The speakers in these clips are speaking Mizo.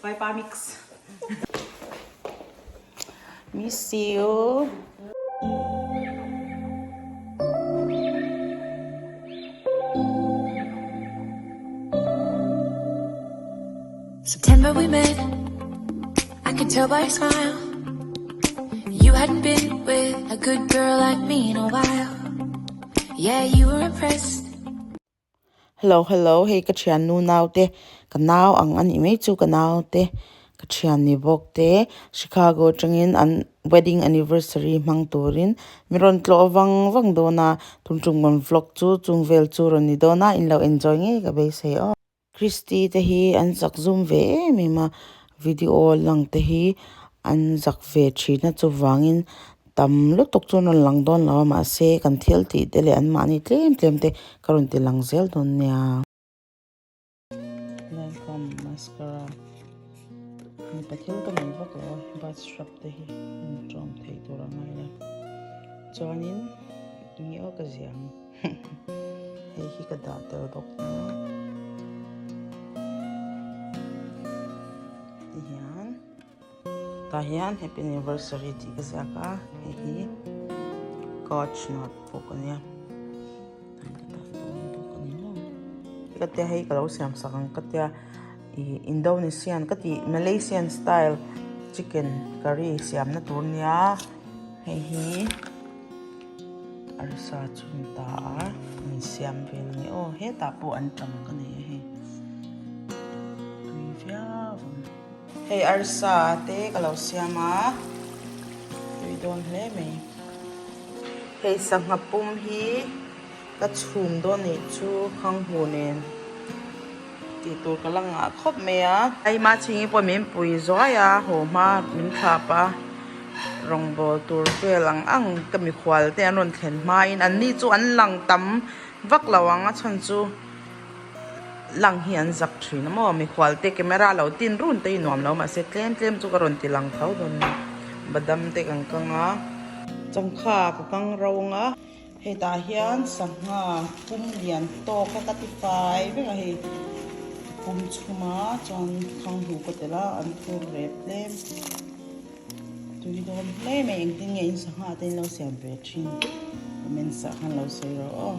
Vaipa mix. Miss you. September we met. I could tell by your smile. You hadn't been with a good girl like me in a while. Yeah, you were impressed. Hello hello hei ka thian nu nau te ka nau ang a nih mai chu ka nau te ka thian ni bawk te Chicago atangin an wedding anniversary hmang turin mi rawn tlawh vang vang dawn a tum tum rawn vlog chu chung vel chu rawn ni dawn a in lo enjoy ngei ka beisei aw. Christy te hi an zak zum ve em em a video lang te hi an zak ve thin a chuvangin Tam lutuk chu an rawn lang dawn lo a mahse kan thil tih te leh anmahni tlem tlem te ka rawn ti lang zel dawn nia. Lancome mascara mipa thil ka nei vak lo a bath scrub te hi an tawm thei tur a ngai la chuanin enge aw ka ziah ang hei hi ka dah tel bawk nia tihian. Tah hian happy anniversary tih ka ziak a hei hi coach note book a nia ka dah dawn bawk a ni maw ka tia hei ka lo siam sak ang ka tia ih indonesian ka tih malaysian style chicken curry siam na tur nia hei hi arsa chu an ta a an siam vel a ni aw hetah pawh an tang ka nei a hei tui viau ang. Hei arsa te ka lo siam a, tui dawn hle mai. Hei sangha pum hi ka chhum dawn nih chu khanghu nen tih tur ka la ngah khawp mai a. Hei mah chhingi pawh min pui zuai a, haw hma min thlap a, rawngbâwl tur vel ang ang ka mikhual te an rawn thlen hmain an ni chu an lang tam vak lo ang a chhan chu. Lang hi an zak thin a maw mikhual te camera lo tin run te hi nuam lo mahse tlem tlem chu ka rawn ti lang tho dawn a ni badam te kan kang a changkha ka kang ro ang a hetah hian sangha pum lian tawk a ka ti fai vek a hei pum chhum a chuan khang hu ka tel a an thur rep tlem tui dawn hle mai engtin nge in sangha te in lo siam ve thin comments ah khan lo sawi rawh aw.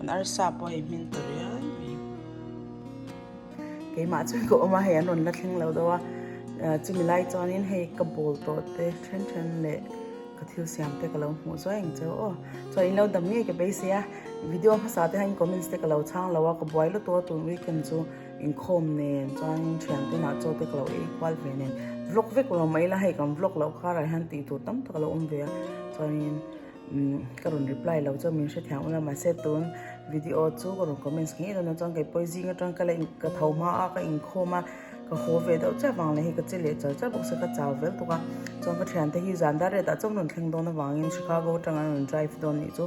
An arsa pawh hei hmin ta riai mai. Keimah chuan ka awm a hei an rawn la thleng lo deuh a chumi lai chuanin hei ka bawl tawh te then then leh ka thil siam te ka lo hmuh zuai ang cheu aw. Chuan in lo dam ngei ka beisei a video hmasa te hian comments te ka lo chhang lo a ka buai lutuk a tun weekend chu. Inkhawm nen chuanin thiante nah chaw te ka lo ei kual ve nen vlog vek lo mai la hei kan vlog loh karah hian tih tur tam tak a lo awm ve a chuanin umm ka rawn reply lo chuan min hrethiam ula mahse tun video chu ka rawn comments ngei dawn a chuan kei pawh zing atang ka la in ka tho hma a ka inkhawm a ka haw ve deuh chiah vang leh hei ka che leh char char bawk se ka chau vel tuk a chuan ka thiante hi zan dar riat ah chuan rawn thleng dawn avangin Chicago atang an rawn drive dawn nih chu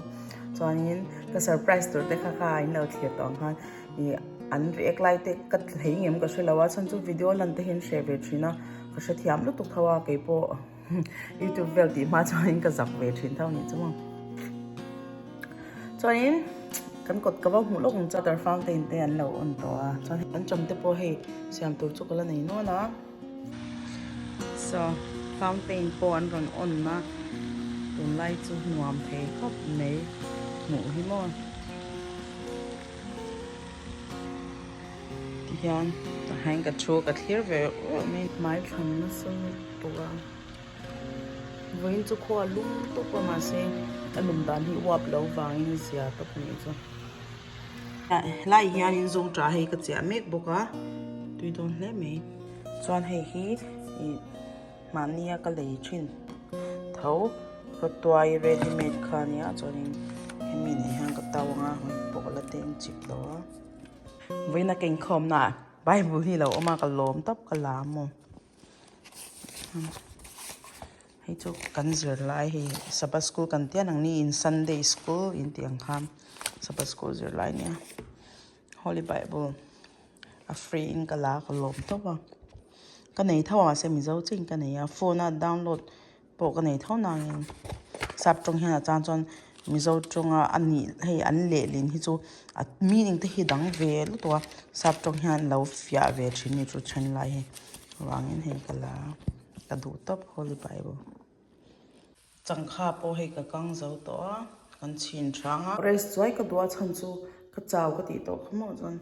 chuanin ka surprise tur te kha kha in lo thlir tawh ang khan. Ih an react lai te ka thei ngem ka hre lo a chhan chu video lan te hian hre ve thin a ka hre thiam lutuk tho a keipawh youtube vel tih hma chuanin ka zak ve thin tho a nih chu maw chuanin kan kawt ka va hmuh lawk ang chu water fountain te an lo on tawh a chuan an chawm te pawh hei siam tur chu ka la nei nual a so fountain pawh an rawn on a tunlai chu nuam thei khawp mai hmuh hi maw. Tihian tah hian ka thu ka thlir ve uauh mai hmai thlan nasa lutuk a vawiin chu khua a lum tawp a mahse a lum dan hi uap lo vangin a zia tawp a nih chu helai hianin zawngṭah hei ka chiah mek bawk a tui dawn hle mai chuan hei hi ih Mahnia ka lei thin tho rawtuai ready made kha ania chuanin hemi nen hian ka tau anga hawi pawh ka la teng chip lo a vawiin a ka inkhawm na ah bible hi lo awm a ka lawm tawp ka la maw hei chu kan zirlai hei sabbath school kan tia nang ni in sunday school in tih ang khan sabbath school zirlai ania holy bible. A free in ka la ka lawm tawp a ka nei tho a mahse mizo chiin ka nei a phone a download pawh ka nei tho nangin. Sap tawng hian a chang chuan Mizo tawnga a nih hei an lehlin hi chu a meaning te hi dang ve lutuk a sap tawng hian an lo fiah ve thin ni chu then lai hi avangin hei ka la ka duh tawp holy bible. Changkha pawh hei ka kang zo tawh a kan chhin hrang a. Rest chuai ka duh a chhan chu ka chau ka tih tawh kha maw chuan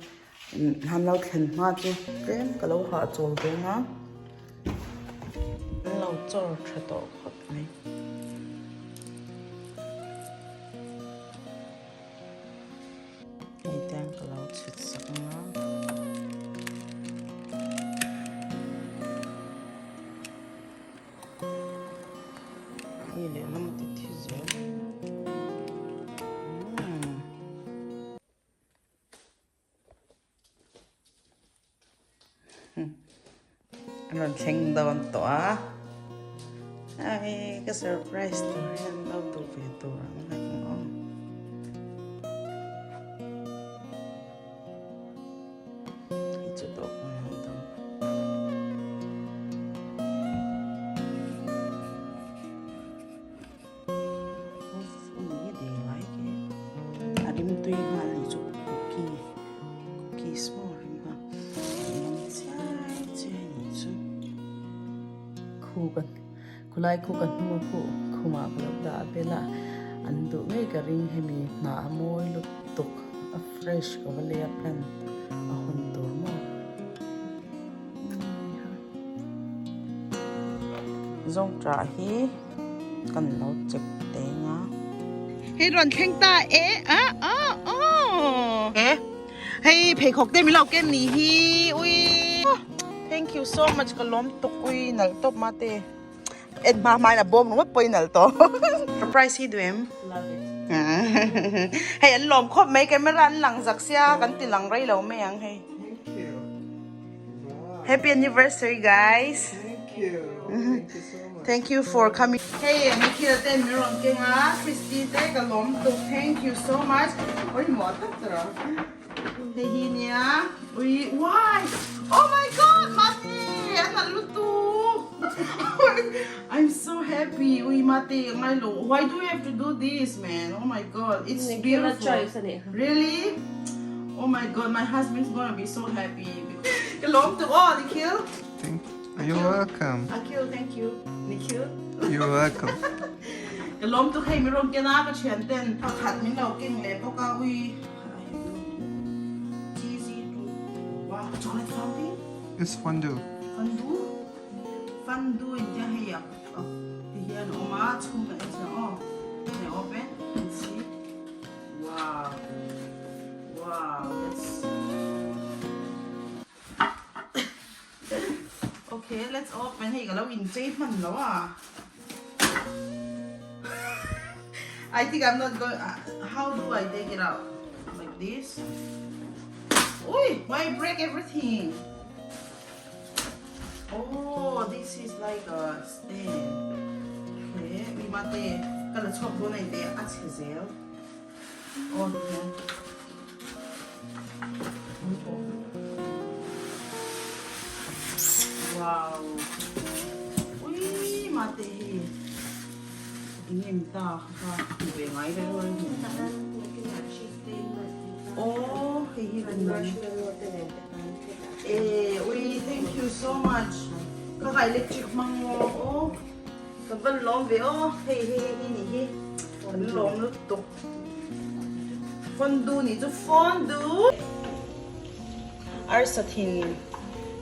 han lo thlen hma chu tlem ka lo hah chawl dawn a an lo chawr tha tawh khawp mai. Hei te ka lo chhit sak ang a. Hei lehlam a ti thi zel. An rawn thleng dawn tawh a ai ka surprise tur hian lo duh ve tur ang a ni aw hei chu tawp ang ang dang. A rim tui nghal ni chu cookie cookies maw a rim nghal a rim chiai chiai ni chu khu ka khulai khu ka hnung a khu khumah ka lo dah vel a an duh ngei ka ring hemi hnah a mawi lutuk a fresh ka va lei a plant a hawn tur maw. Zawngṭah hi kan lo chek teng a. Hei rawn thleng ta e a a aw e hei pheikhawk te min lo ken ni hi ui thank you so much ka lawm tuk ui nalh tawp mate en hma hma in a bawm ringawt pawhin nalh tawh surprise hi duh em love it hei an lawm khawp mai camera an lang zak sia kan ti lang rei lo mai ang hei Thank you. Wow. Happy anniversary guys. Thank you. Thank you so much. Thank you for coming. Hey, Nikhil te mi rawn keng a, Christy te ka lawm tuk. Thank you so much. Oi mo tak tara. Hei hi nia. Ui, why? Oh my god, Mate, an nalh lutuk. I'm so happy. Ui, Mate, ngai lo. Why do you have to do this, man? Oh my god, it's beautiful. Really? Oh my god, my husband's gonna be so happy. Ka lawm tuk aw, Nikhil. Thank You're welcome. Akhil, thank you. Nikhil. You're welcome. Ka lawm tuk hei mi rawn ken a ka thian ten pakhat min lo keng leh bawk a ui. Cheesy wow, chocolate fountain. It's fondue. Fondue. Fondue in tia hei a ti hian a awm a chhung ka en chiang aw. Can I open and see? Wow. Wow, that's Okay, let's open. Hei ka lo in chei hman lo a. I think I'm not going how do I take it out? Like this? Ui, why break everything? Oh, this is like a stand. Okay, mi mate ka la chhuak dawn a ni te a chhe zel. Oh, hian. Wow. Ui, mate hi. Engem ta kha hmu ve ngai ve rual hmu. Oh, hei hi kan ngai. Eh, ui, thank you so much. Ka ka electric hmang maw aw. Ka van lawm ve aw. Hei hei hei hi nih hi. Kan lawm lutuk. Fondue nih chu fondue. Arsa thin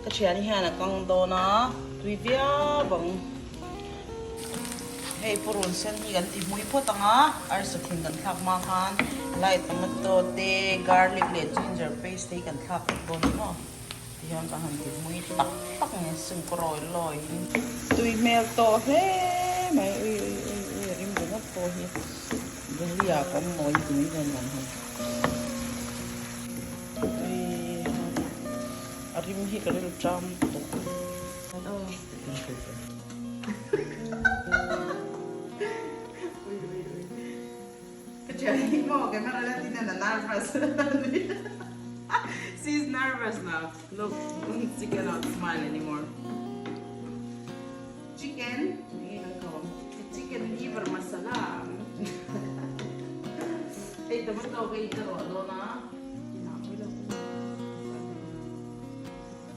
ka thian hian a kang dawn a, tui viau ang. Hei purun sen hi kan ti hmui phawt ang a, arsa thin kan thlak hma khan lai tomato te garlic leh ginger paste te hi kan thlak vek dawn a ni maw tihian ka han ti hmui tak tak mai a sink rawi lawi in tui hmel tawh hle mai ui ui ui ui a rim ringawt pawh hi Delhi ah ka awm mawi ti mai dawn lo hei ui a rim hi ka rilṭam tawh. She's nervous now. Look, she cannot smile anymore. Chicken, chicken liver masala. Tomato ka ei ta rawh dawn a.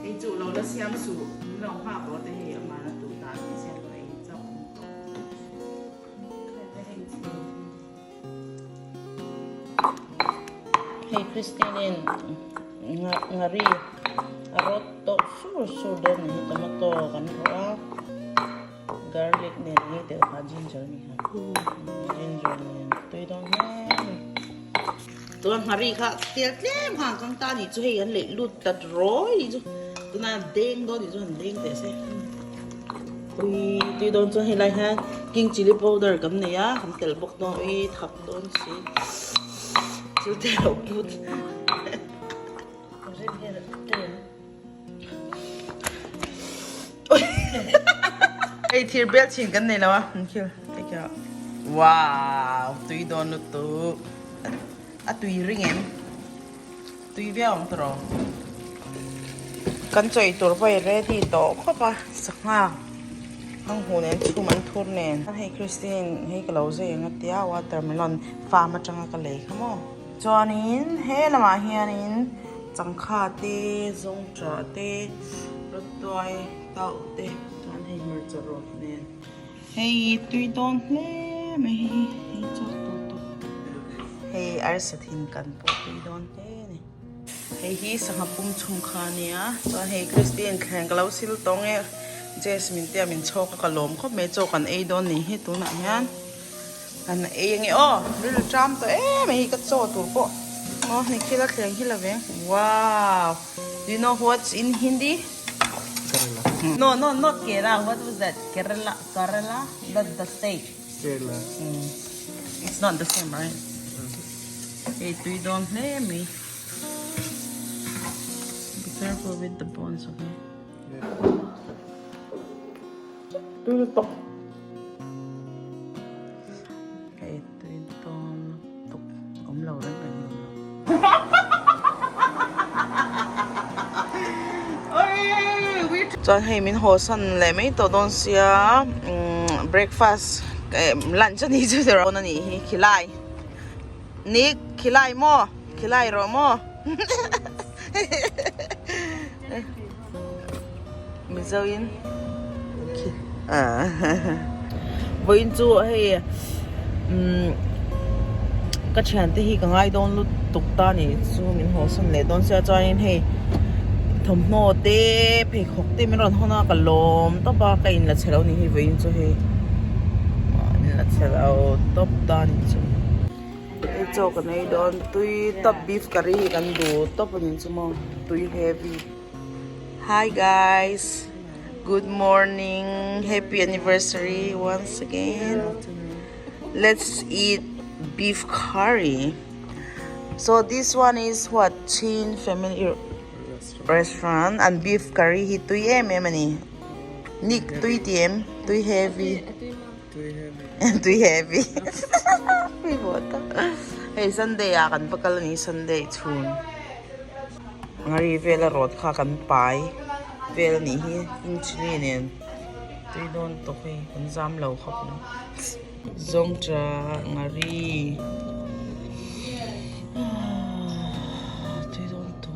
Ei chu lo la siam suh, min lo nghak rawh te hei amah a tuh dan hi siam ka ei chauh ang tawh. Hei Christine-in ngari a rawt tawh sur sur dawn ni hi tomato kan rawh a, garlic nen a ngei tel kha ginger a ni kha, ginger nen tui dawn hle a ni. Tuna nghari kha tel tlem kha an kang ta a nih chu hei an leih lut ta rawi nih chu tuna deng dawn nih chu han deng teh se ui tui dawn chuan helai hian king chilli powder kan nei a kan tel bawk dawn ui thak dawn si thil te lo put Hei thir bel chin kan nei lo a an khil wow tui dawn lutuk a tui ring em tui viau ang tawh kan chawi tur pawh hi ready tawh khawp a sangha hang hu nen chhum an thur nen hei Christine hei ka lo zui ang a tia watermelon farm atanga ka lei kha maw. Chuanin he lamah hianin changkha te, zawngṭah te, rawtuai tauh te chuan hei hmarcha rawt nen hei tui dawn hle mai hei hi hei chawk tawh tawh hei arsa thin kan pawh tui dawn hle a ni. Hei hi sangha pum chhung kha a nia chuan hei Christine thleng ka lo sil tawng e Jasmine te a min chhawk a ka lawm khawp mai chaw kan ei dawn ni hi tunah hian. Kan ei ange aw ril tram tawh em mai hi ka chaw tur pawh aw hei khi la thleng hi la veng wow do you know what's in hindi Kerala no no not Kerala what was that Kerala Kerala that the state Kerala it's not the same right hei tui dawn hle mai be careful with the bones okay Tui lutuk. Hei tui dawn lutuk awm lo reng reng lo lo. Chuan hei min haw san leh mai tawh dawn sia breakfast lunch a nih chu dawn a nih hi khilai Nick khilai maw khilai rawh maw. Mizoin vawiin chu hei umm ka thiante hi ka ngai dawn lutuk ta a ni chu min haw sawn leh dawn sia chuanin hei thawmhnaw te pheikhawk te min rawn hawn a ka lawm tawp a ka inla chhe lo a ni hi vawiin chu hei inla chhe lo tawp ta a ni chu. Hei chaw kan ei dawn tui tawp beef curry hi kan duh tawp a ni chu maw tui heavy hi guys good morning happy anniversary once again let's eat beef curry so this one is what chin family restaurant and beef curry hi tui em em a ni nick tui ti em tui heavy. Tui heavy. Tui bawh tak. Hei Sunday ah kan va kal a ni Sunday chhun. Ngari vela rawt kha kan pai vel a nih hi king chilli nen tui dawn tawk hei kan zam lo khawp mai. Zawngṭa ngari tui dawn tawk.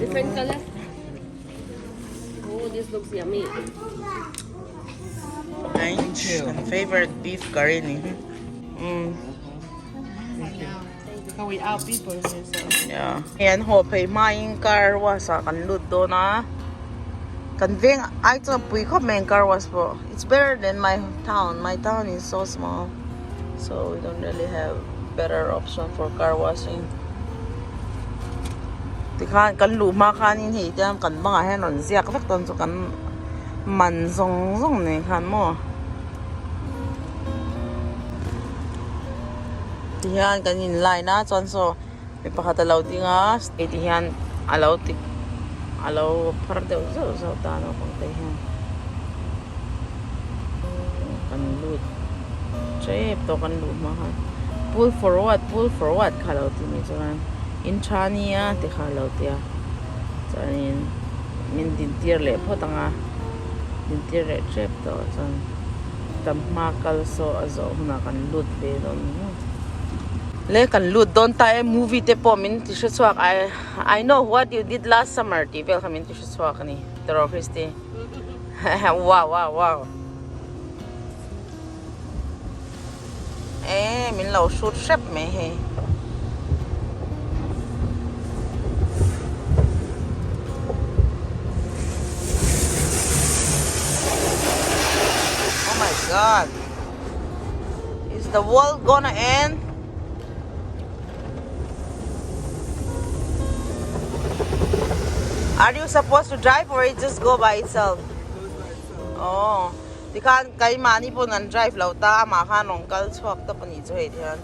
Different color. Oh, this looks yummy. Thank you. My favorite beef curry ni. Thank you. We are people here, so. Yeah. Hian haw phei hmain car wash ah kan lut dawn a. Kan veng ai chuan pui khawp mai ang car wash pawh. It's better than my town. My town is so small. So we don't really have better option for car washing. Tikhan kan luh hma khanin hei tiang kan bangah hian rawn ziak vek dawn chu kan man zawng zawng nen khan maw. Tihian kan in line a chuan saw mi pakhat a lo ding a hei ti hian a lo ti a lo phar deuh zauh zauh ta naupang te hian kan lut tep tawh kan luh hma khan pull forward pull forward kha a lo ti mai chuan in tha ania ti kha a lo ti a chuanin. Min din tir leh phawt ang a, din tir leh tep tawh chuan tam hma kal saw a zawh hunah kan lut ve dawn ni maw. Le kan lut dawn ta e movie te pawh min ti hre chhuak I I know what you did last summer tih vel kha min ti hre chhuak a ni tiraw Christy wow wow wow e min lo hrut hrep mai hei. Oh my god. Is the world gonna end? Are you supposed to drive or it just go by itself? Oh. Tikhan keimahni pawn an drive lo ta amah khan rawn kal chhuak tawp a nih chu hei tihian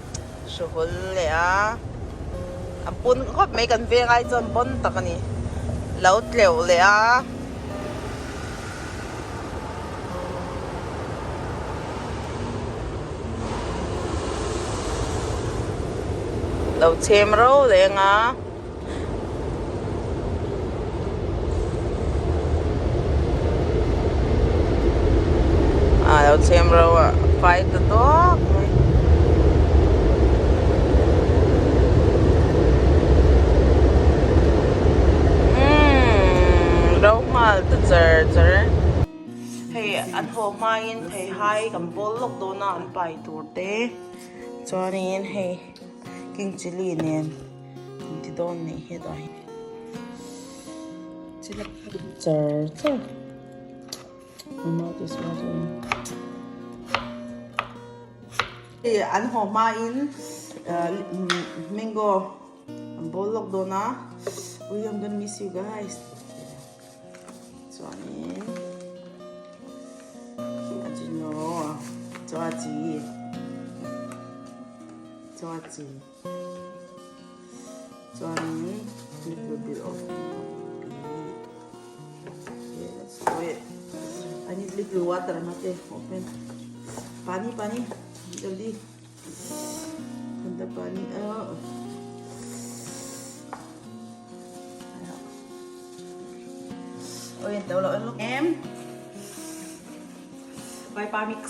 hruhul leh a a pun khawp mai kan veng ai chuan pawn tak a ni lo tleuh leh a. Lo chhem ro leng a. A lo chhem ro a fai ta tawk mai. Umm ro nghal ta char char e. Hei an haw hmain theihai kan bawl lawk dawn a an pai tur te chuanin hei king chilli nen. An ti dawn nih hi dah hi. Char char. My mouth is watering. An haw hma in mango an bawl lawk dawn a. Ui I'm gonna miss you guys. Chuanin a chino chaw chi chaw chi. Chuanin little bit of okay let's do it. I need little water mate open. Pani pani jaldi. Thanda pani oh. Oi tao lo look em. Vaipa mix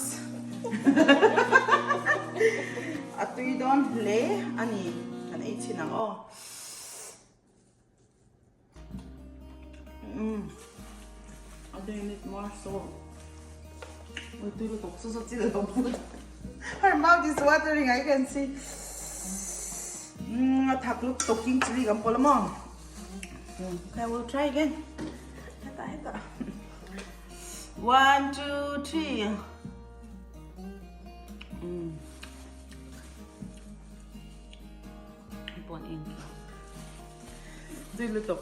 a tui dawn hle a ni kan ei chhin ang aw umm I think I need more salt ui tui lutuk chu chu chi lo put her mouth is watering I can see umm a thak lutuk king chilli kan pawlh a maw okay I will try again hetah hetah. One, two, three. Mm. Pon in. Tui lutuk.